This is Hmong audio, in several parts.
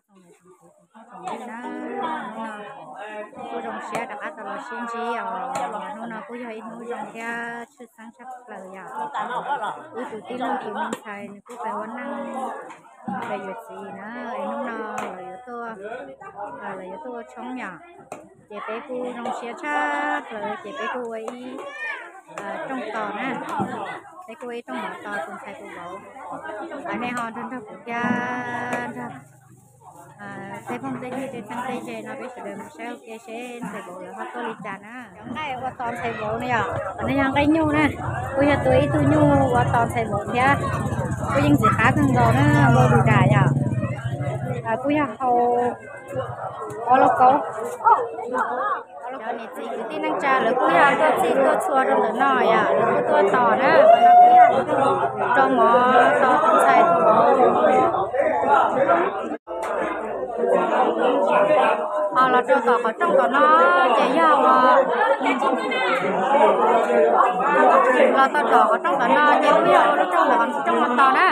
Hnub no kuj zoo siab rov qab tau los sib ntsib os. Hnub no kuj yog ib hnub zoo thiab tshwj xeeb tshaj plaws yom. Wb tus tij laug tus me ntxhais nws kuj pais ua neej pem yuav txiv na, es hnub no lawv yuav tuaj, lawv yuav tuaj ua tshoob yom. Ces peb kuj zoo siab tshaj plaws, ces peb kuj ua ib rooj tos na, peb kuj ua ib rooj mov tos tus ntxhais tus vauv. Nej ho nrog nrog kuv thiab nrog tej phooj tej ywg tej txheeb tej ze no peb sawv daws mus saib ua ke seb ntxhais vauv lawv ho tuaj li cas na. Nqaij ua tos ntxhais vauv no yom, qhov no yog nqaij nyuj na, kuj yog tua ib tug nyuj ua tos ntxhais vauv thiab. Kuj yeej ntxim qab kawg nkaus na, npau du dam yom. Kuj yog hau ob lub kaub. Cov niam txiv kwv tij neej tsa lawv kuj yog tuaj txhij tuaj txhua rau ntawm no yom, lawv kuj tuaj tos na, rau mov tos tus ntxhais tus vauv. Ho los rau tom qhov rooj tom no ces yog ua, los tau tom qhov rooj tom no ces kuj yog ua lub rooj tom qhov rooj no tos na,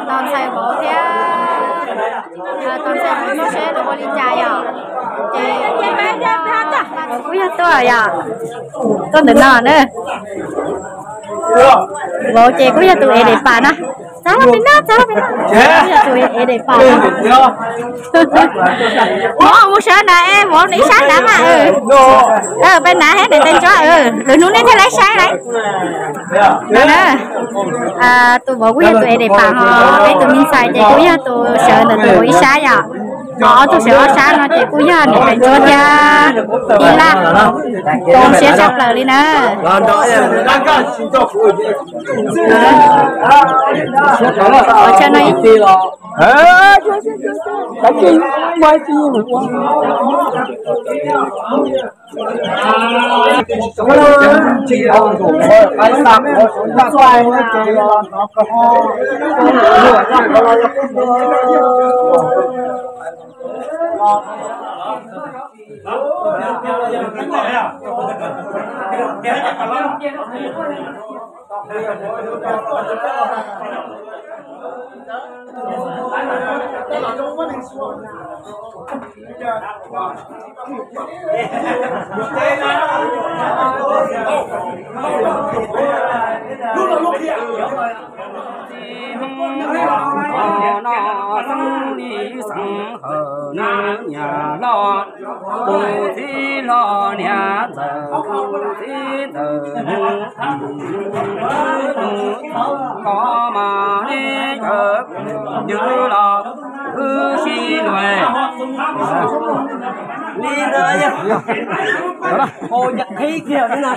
tos ntxhais vauv thiab, tos ntxhais vauv tuaj seb lawv ua li cas yom. Ces kuj yog tuaj yom, tuaj ntawm no na. Vauv ces kuj yog tus ev daim pam na. Txav los pem no, txav los pem no. Kuj yog tus ev daim pam na. Vauv mus sawv nrad es vauv ib sab nrad mas. Peb nav thiab niam tais ntsuab, lwm hnub nej thiaj li saib lawm. No na, tus vauv kuj yog tus ev daim pam ho peb tus me ntxhais ces kuj yog tus sawv ntawm tus vauv ib sab yom. Ho ob tug sawv ob sab no ces kuj yog niam tais ntsuab thiab tij Laj. Zoo siab tshaj plaws li na. Qhov chaw no ib Noj xeeb li xeeb hawm nab nyab loj, tus txiv loj niam ntxawm, tus txiv ntxawm mus, mus koj mas li cawv ywg los wb sib luag. Li ntawd, hau yam qhib kiag li na.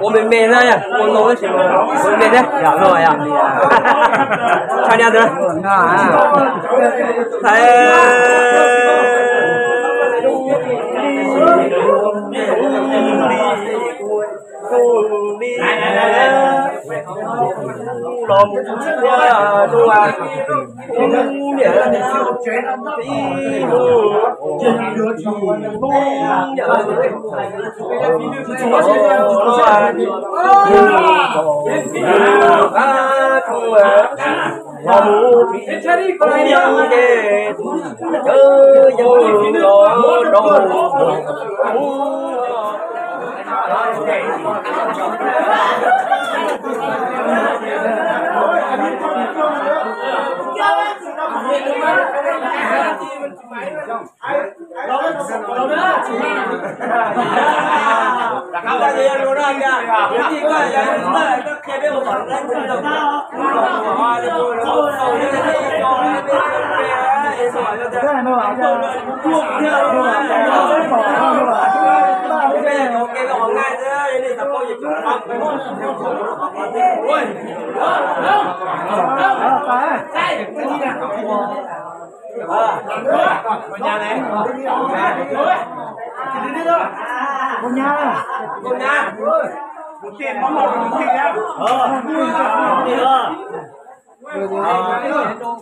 Ua me me na, ua no tab sis ua me me thiab, yam no yom. Tshaj niag ntawd. Thaiv los mus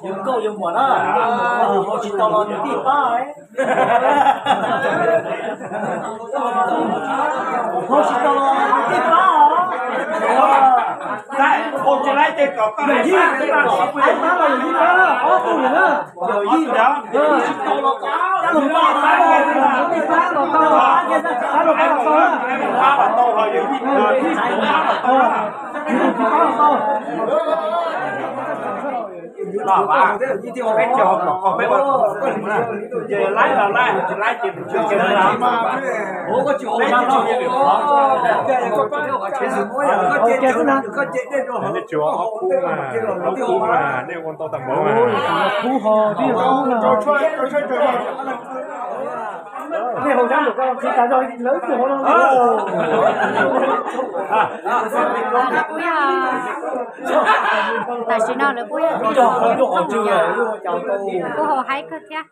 Yus nkauj yus muam na, hau tsis tau los nws tij pab. Hau tsis tau los nws tij pab. Tam sim no lawv kuj yog, kuj haus haib kawg thiab.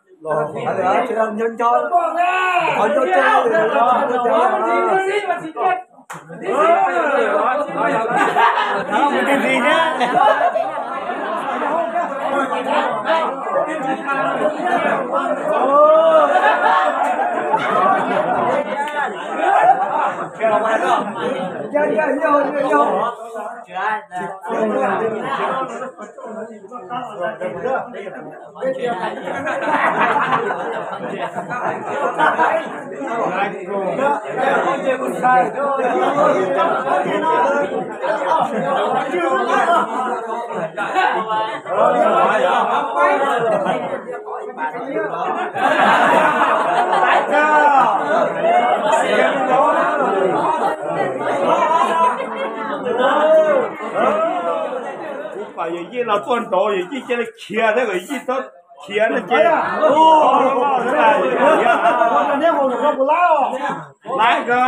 Kuv pom yawm yij los tuaj nraud, yawm yij cia li khiav thiab, yawm yij txhob khiav no ces. Laiv koj.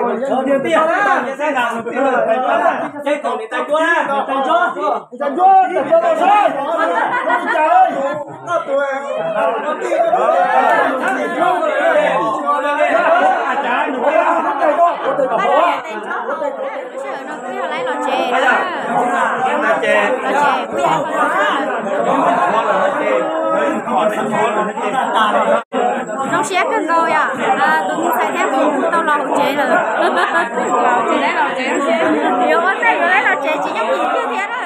Sij hawm no kuj yog laiv los tsev na. Los tsev kuj yog. Zoo siab kawg nkaus yom, tus me ntxhais thiab kuv tau los hauv tsev lawm. Yuav ua ntej yuav laiv los tsev tsis yooj yim kiag thiab na.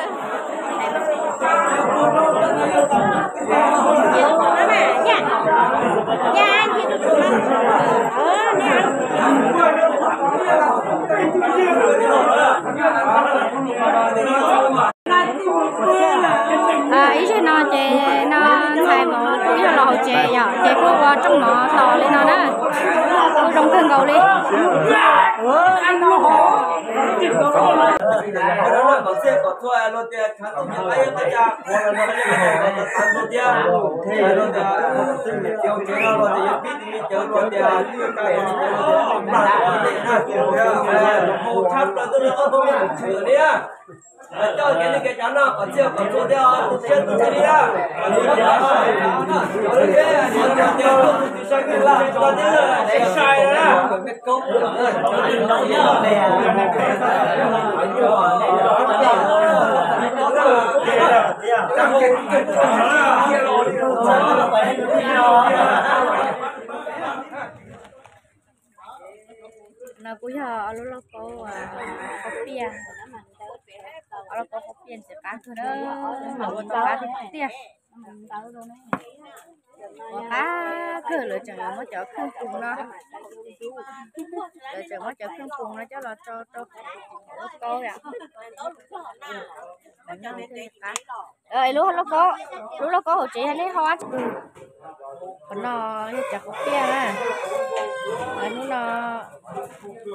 Ib zaug no ces no ntxhais mov kuj yog los hauv tsev yom, ces kuj ua rooj mov tos li no na, kuj zoo kawg nkaus li. No kuj yog ob lub lauj kaub, a, kaub piaj, ob lub lauj kaub kaub piaj ntxim qab kawg na, ntxim qab tiag tiag. Ua qab kawg lawv tseem yuav muab cov kheej pum no, lawv tseem muab cov kheej pum no coj los tso rau lauj kaub yom. Lub lauj kaub, lub lauj kaub hauv tsev yog nej hau ab. Qhov no yog cov kaub piaj na. Hnub no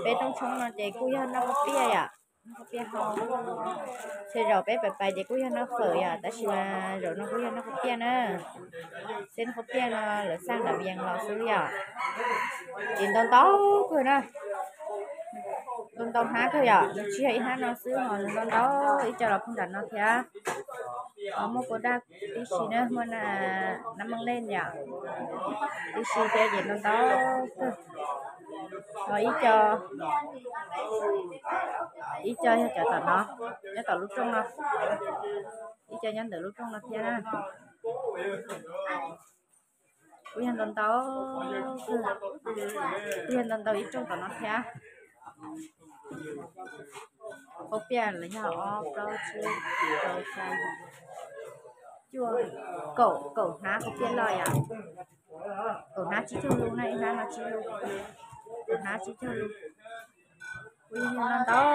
peb rooj tshoob no ces kuj yog noj kaub piaj yom, noj kaub piaj hau. Ces zaum peb pais pais ces kuj yog noj fawm yom, tab sis mas zaum no kuj yog noj kaub piaj na. Xeeb kaub piaj no lawv xaj nram Vias los xwb yom. Ces ntau ntau kawg na, ntau ntau hnab kawg yom, nws tsis yog ib hnab no xwb ho nws ntau ntau, ib co los pheej nram no thiab. Ho muaj pau daj tib si na, muaj nab meej lej yom, tib si thiab ces ntau ntau kawg. Ho ib co, ib co yog cov tom no, nyob tom lub rooj no, ib co nyob ntawm lub rooj no thiab na. Kuj yog ntau ntau, kuj yog ntau ntau ib rooj tom no thiab. Qhaub piaj los yog ob plaub tsib rau xya yim cuaj, kaum, kaum hnab qhaub piaj loj yom. Kaum hnab tsib caug lub na, ib hnab no tsib lub, kaum hnab tsib caug lub. Ua ntau.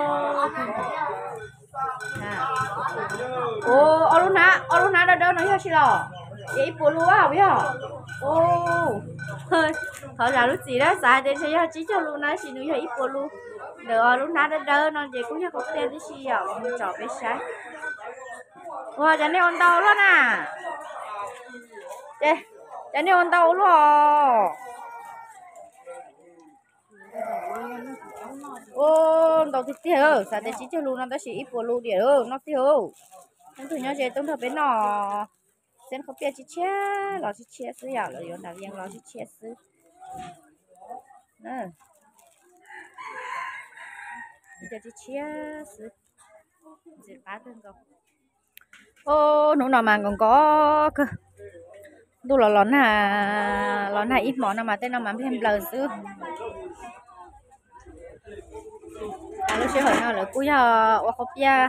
Ua ob lub hnab, ob lub hnab dawb dawb no yog tsi los? Yog ib puas lub a yog? Thov zam lub txim na, xav hais tias ntshe yog tsib caug lub na, tab sis nws yog ib puas lub. Ntawm ob lub hnab dawb dawb no ces kuj yog qhaub piaj tib si yom, tsom peb saib. Ua cas nej ua ntau luaj na? Ces, ces nej ua ntau ua luaj os. Ua ntau tiag tiag, xav tias tsib caug lub no tab sis ib puas lub diam noj tiag. Leej twg nyob ze tuaj nrog peb noj. Xeeb qhaub piaj tshiab tshiab los tshiab tshiab xwb yom, lawv yuav nram yees los tshiab tshiab xwb. Tshiab tshiab xwb. Ntxim qab kawg nkaus. Hnub no mas nkaus nkaus kawg. Ntuj los los nag, los nag ib hmos no mas tej no mas npliag nplaws xwb. Lub sij hawm no lawv kuj yog ua qhaub piaj,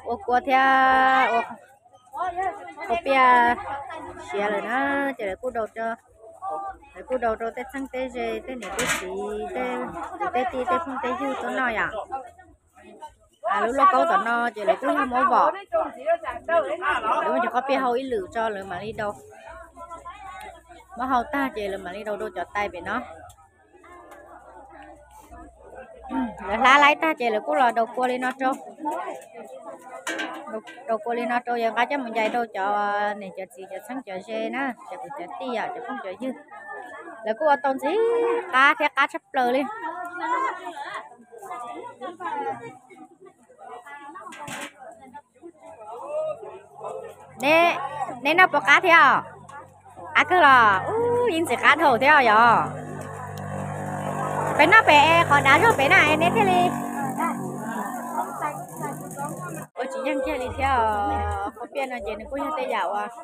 ua kua thiab ua qhaub piaj siav lawm na, ces lawv kuj dau rau, lawv kuj dau rau tej txheeb tej ze, tej niam tej txiv, tej kwv tej tij, tej phooj tej ywg tuaj noj yom. Lub lauj kaub tom no ces lawv kuj yog muab vom, lawv muab cov qhaub piaj hau ib lwm tso lawv mam li dau. Muab hau tag ces lawv mam li dau rau cov tais pem no. Lawv hlab laib tag ces lawv kuj los dau kua li no rau. Dau kua li no rau, yuav nqa coj mus ncaim rau cov niam cov txiv cov txheeb cov ze na, cov kwv cov tij yom, cov phooj cov ywg. Lawv kuj ua tau ntxim qab thiab qab tshaj plaws li. Neb noj puas qab thiab os? Qab kawg los? Ub, yeej ntxim qab dhau thiab yom. Peb noj pem qhov dav zog pem na es neb thiaj li ua tsis yeej kiag li thiab os. Qhaub piaj no ces nws kuj yog tej yam uas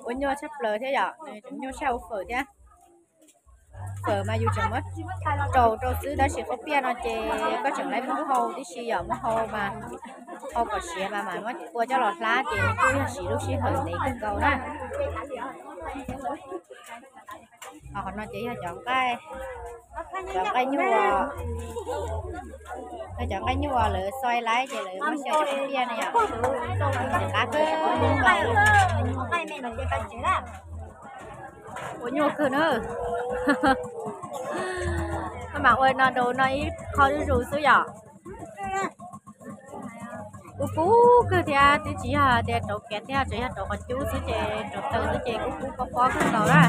ua nyuaj tshaj plaws thiab yom, nws tseem nyuaj tshaj ua fawm thiab. Fawm mas yus tseem muab rau rau xwb, tab sis qhaub piaj no ces koj tseem lawv muab hau tib si yom, muab hau mas hau kom siav mas mam muab kua coj los hlab ces kuj yog siv lub sij hawm ntev kawg nkaus na. Ho qhov no ces yog cov nqaij, cov nqaij nyuj, yog cov nqaij nyuj uas lawv xoi laib ces lawv muab xyaw cov qhaub piaj no yom. Ntxim qab kawg nkaus. Ua nyuaj kawg na. Koj mam ua no rau no ib qho zuj zus xwb yom. Kub kub kawg thiab, twb tsis yog tias rauv kiav thiab, tsuas yog rauv qhov cub xwb ces rauv taws xwb ces kub kub pob pob kawg nkaus na.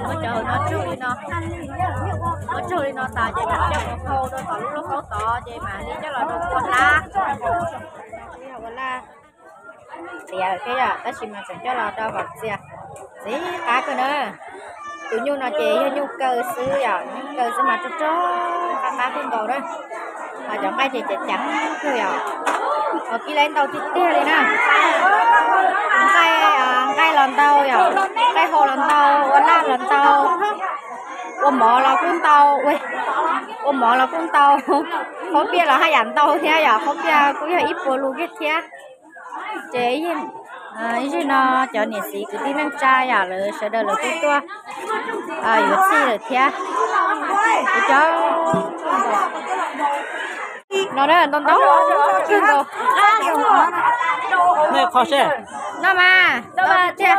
Muab cov hauv no tsaug li no, muab tsaug li no tas ces mam coj mus hau rau tom lub lauj kaub tod ces mam li coj los rau kua hlab. Ua laj tiav thiab yom, tab sis mas tseem coj los rau kom txias. Ntxim qab kawg na. Tus nyuj no ces yog nyuj kaw xwb yom, nyuj kaw xwb mas rog rog qab qab kawg nkaus na. Ho cov nqaij ces ceev ceev kawg yom. Ho kib lab ntau tiag tiag li na. Nqaij, nqaij los ntau yom, nqaij hau los ntau, ua laj los ntau, ua mov los kuj ntau, ua mov los kuj ntau. Qhaub piaj los haj yam ntau thiab yom, qhaub piaj kuj yog ib puas lus kiag thiab. Ces ib zaug no cov niam txiv kwv tij neej tsa yom, lawv sawv daws lawv kuj tuaj yuav txhij lawm thiab. Ua cov no ntau ntau kawg nkaus. Nej qho seb. No mas, no tiag.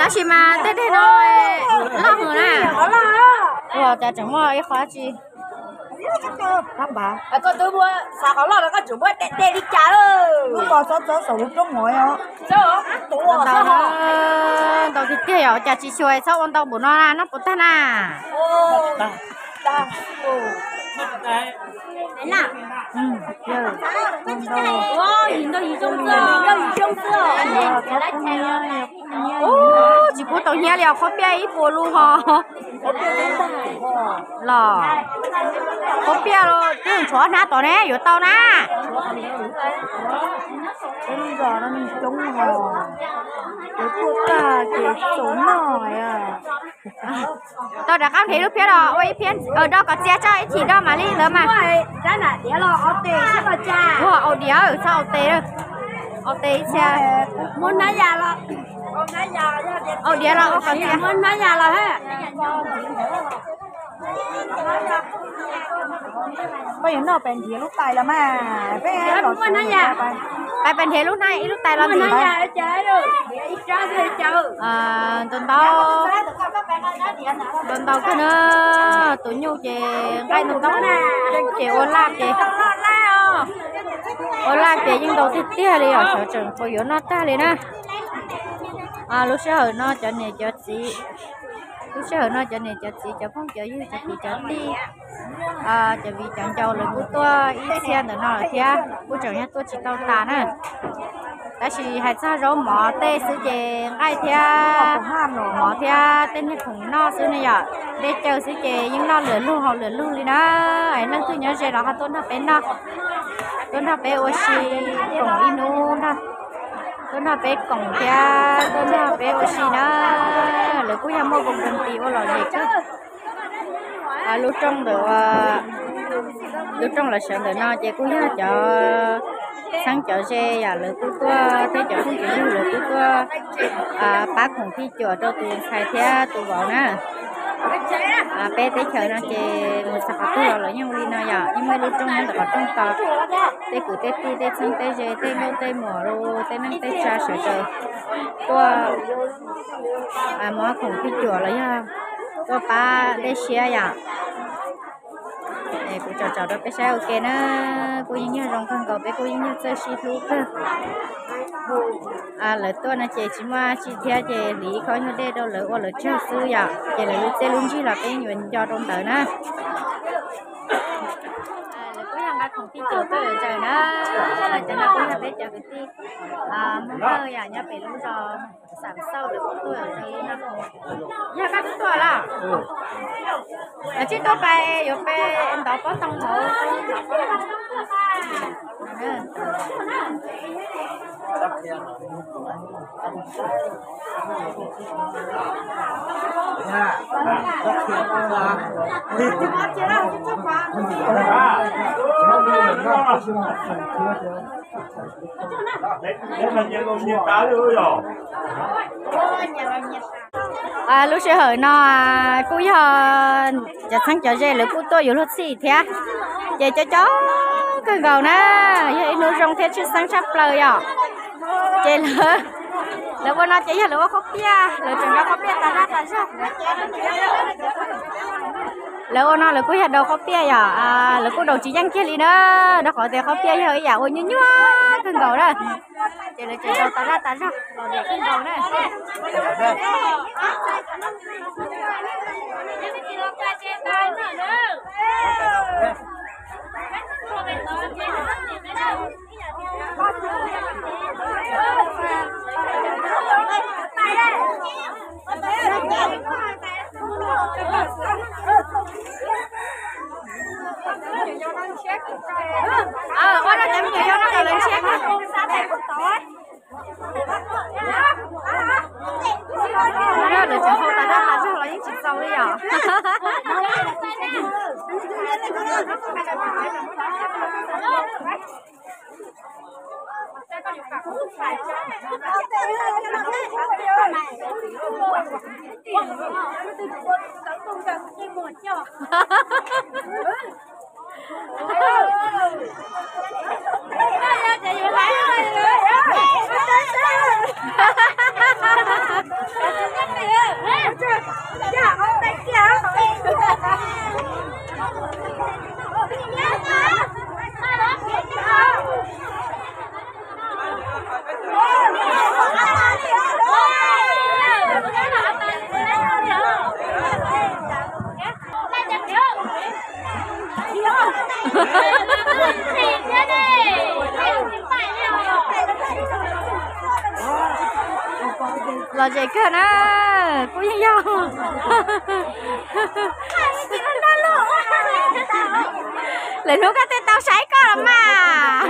Tab sis mas tej teg no loj heev na. Ua cas tseem muaj ib qho dab tsi. Koj twb muab xav qhov loj no koj tseem muab dej dej li cas. Ntau tiag tiag yom, cas tsis xyuas txhob ua ntau npaum no na, noj puas tag na. Ub, tsis pub tau hnyiab li os, qhaub piaj ib puas lus ho. Los, qhaub piaj los twb tshuav hnab tom ne, yuav tau na. Lawv tuaj tag ces txaus noj. Tau rov qab nrhiav lub phiab los ua ib phiab, do kom txias tso ib chim do mam li ntawd mas. Ua au diav, txhob au tes, au tes ib txhia. Au diav los ua kom txias. Koj yuav noj pes nrhiav lub tais los mas. Pais pes nrhiav lub hnab ib lub tais los ntxiv. Ntau ntau, ntau ntau kawg na. Tus nyuj ces nqaij ntau ntau ces ua laj ces, ua laj ces yeej ntau tiag tiag li os, xyov tseem puas yuav noj tag li na. Lub sij hawm no cov niam cov txiv, lub sij hawm no cov niam cov txiv cov phooj cov ywg cov kwv cov tij, cov viv cov ncaus lawv kuj tuaj ib txhia ntawm no lawm thiab, kuj tseem nyob tuaj tsis tau tas na. Tab sis hais txog zaub mov tej xwb ces nqaij thiab mov thiab tej niag khoom noj xwb ne yom, dej cawv xwb ces yeej noj lwm lug haus lwm lug li na. Leej twg nyob ze los ho tuaj nrog peb noj, tuaj nrog peb ua si koom ib hnub, tuaj nrog peb koom thiab tuaj nrog peb ua si na. Lawv kuj yog muaj koom tis ua lom zem kawg. Lub rooj ntawm, lub rooj los sawv ntawm no ces kuj yog cov txheeb cov ze yom, lawv kuj tuaj thiab cov phooj cov ywg lawv kuj tuaj pab khoom thij cuam rau tus ntxhais thiab tus vauv na. Peb teb chaws no ces mus txog qhov twg los lawv yeej ua li no yom, yeej muaj ib lub rooj nyob ntawm qhov rooj tos, tej kwv tej tij tej txheeb tej ze tej nkauj tej muam los tej neej tej tsa sawv daws tuaj muab khoom thij cuam los yog tuaj pab dej siab yom. Kuv tsom tsom rau peb saib ua ke na, kuj yeej yog zoo kawg nkaus, peb kuj yeej yog txawj sib hlub kawg. Lawv tuaj no ces tsis muaj tsi thiab ces hliv ib khob nyuag dej rau lawv ua lawv tsawg xwb yom, ces lawv lub txiaj lub ntsig los peb yuav nco rau ntawd na. Lawv kuj yog nqa khoom thij cuam tuaj zaws na, cov no kuj yog peb cov kwv tij Hmoob Thawj yom, nyob pem lub zos Xam Xauj lawv kuj tuaj zaws li no. Yog koj twb tuaj los? Lawv tsib tuaj pais yuav pais ntov pob too hauv. Lub sij hawm no kuj yog cov txheeb cov ze lawv kuj tuaj yuav luag txhij thiab, ces cov coob kawg nkaus na, yog ib hnub zoo thiab tshwj xeeb tshaj plaws yom. Ces lawv ua no ces yog lawv ua qaub piaj, lawv tseem nqa qaub piaj tas zaj tas zog. Lawv ua no lawv kuj yog daus qaub piaj yom, lawv kuj daus tsis yeej kiag li na, rau qhov tias qaub piaj yog ib yam uas nyuaj nyuaj kawg nkaus na. Ces lawv tseem daus tas zaj tas zog los lawm kawg nkaus na. Lawv tseem hau tas zaj tas zog los yeej tsis txaus li yom. Lom zem kawg na, kuj yeej yog. Lwm hnub koj thiaj tau saib koj los mas.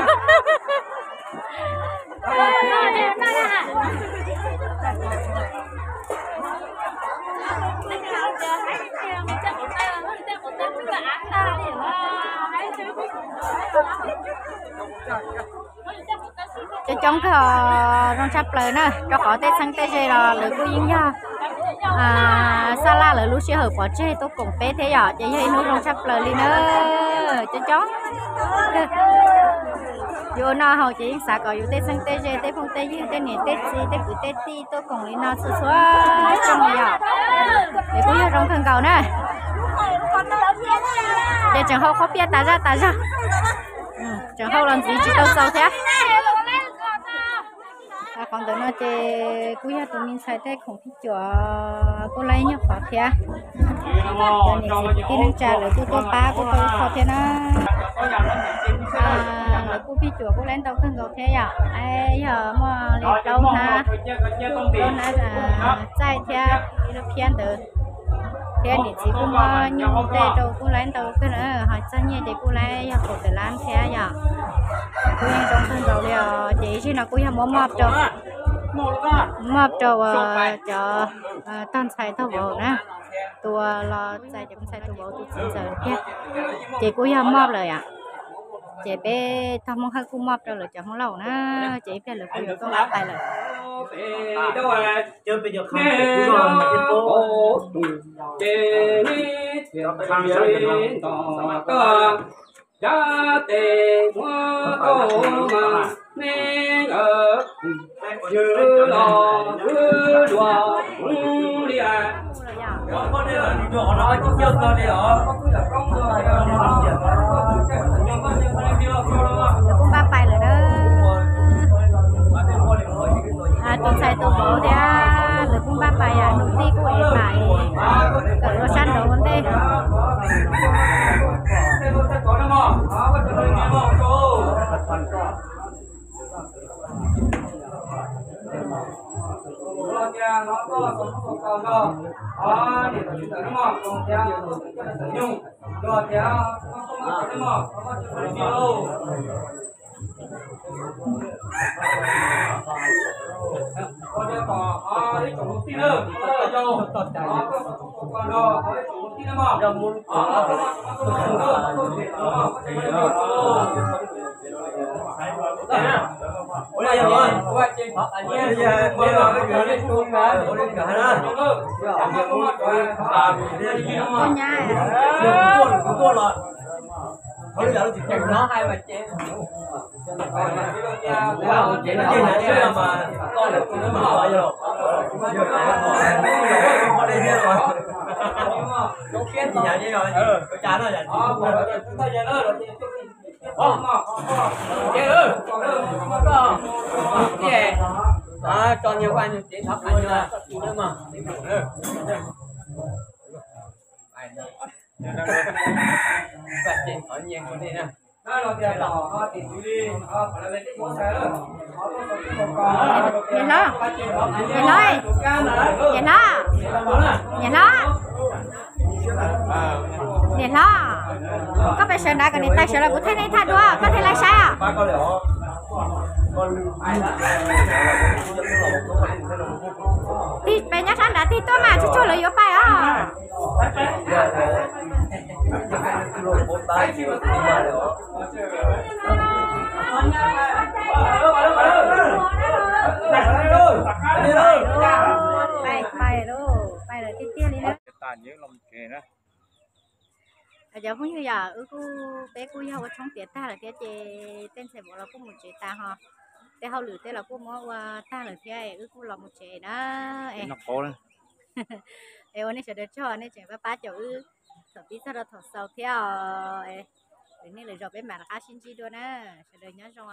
Coob kawg, zoo tshaj plaws na, rau qhov tej txheeb tej ze los lawv kuj yeej yog xa laj lawv lub sij hawm pov tseg tuaj koom peb thiab yom, ces yog ib hnub zoo tshaj plaws li na. Coob coob kawg. Yus ua noj haus ces yeej xav kom yus tej txheeb tej ze, tej phooj tej ywg, tej niam tej txiv, tej kwv tej tij tuaj koom li no txhua txhua xyoo li yom. Ces kuj yog zoo kawg nkaus na. Ces tseem hau qhob piaj tas zaj tas zog, tseem hau los ntxiv tsis tau txaus thiab. Qhov ntawm no ces kuj yog tus me ntxhais tej khoom phij cuam kuj laib nyuag qhov thiab. Cov niam txiv kwv tij neej tsa lawv kuj tuaj pab kuj tau ib qho thiab na. Lawv kuj phij cuam kuj laib ntau kawg nkaus thiab yom. Yog muaj li plaub hnab, plaub hnab txaij thiab ib lub phiab ntawd, thiab niam txiv kuj muab nyuj tej rau kuj laib ntau kawg na. Ho txog nyiaj ces kuj laib yog kaum tawm lab thiab yom. Kuj yeej zoo kawg nkaus li os. Ces ib zig no kuj yog muab moj rau, moj rau cov tog ntxhais tog vauv na, tus uas los txais cov ntxhais tus vauv tus txiv ntxawm tiag. Ces kuj yog moj lawm yom. Ces peb tog Hmoob Hawj kuj moj rau lawv cov Hmoob Lauj na, ces ib pliag lawv kuj yuav tuaj pab pais lawm. Lawv kuj npaj pais lawm na. Tus ntxhais tus vauv thiab lawv kuj npaj pais yom, tus tij kuj ev pais kawm rau sab nraud ua ntej. Niam hlob, niam hlob, niam hlob, niam hlob, niam hlob, koj pes sawv nrad kom niam tais sawv los kuv thaij nej thaj dua koj thiaj li saib. Tig pes nyob sab nrad tig tuaj mas tsuag tsuag lawv yuav pais os. Pais, pais lauj, pais lawm tiag tiag li na. Cov phooj ywg yom, wb kuj, peb kuj yog ua tshoob tiav tag lawm thiab ces tej ntxhais vauv los kuj mus tsev tas ho, tej hauj lwm tej los kuj muab ua tag lawm thiab wb kuj los mus tsev na. Es ua nej sawv daws tsaug nej tseem pab pab caum wb thaum pib txog rau thaum xaus thiab os. Lwm hnub lwm zaus peb mam rov qab sib ntsib dua na. Sawv daws nyob zoo os.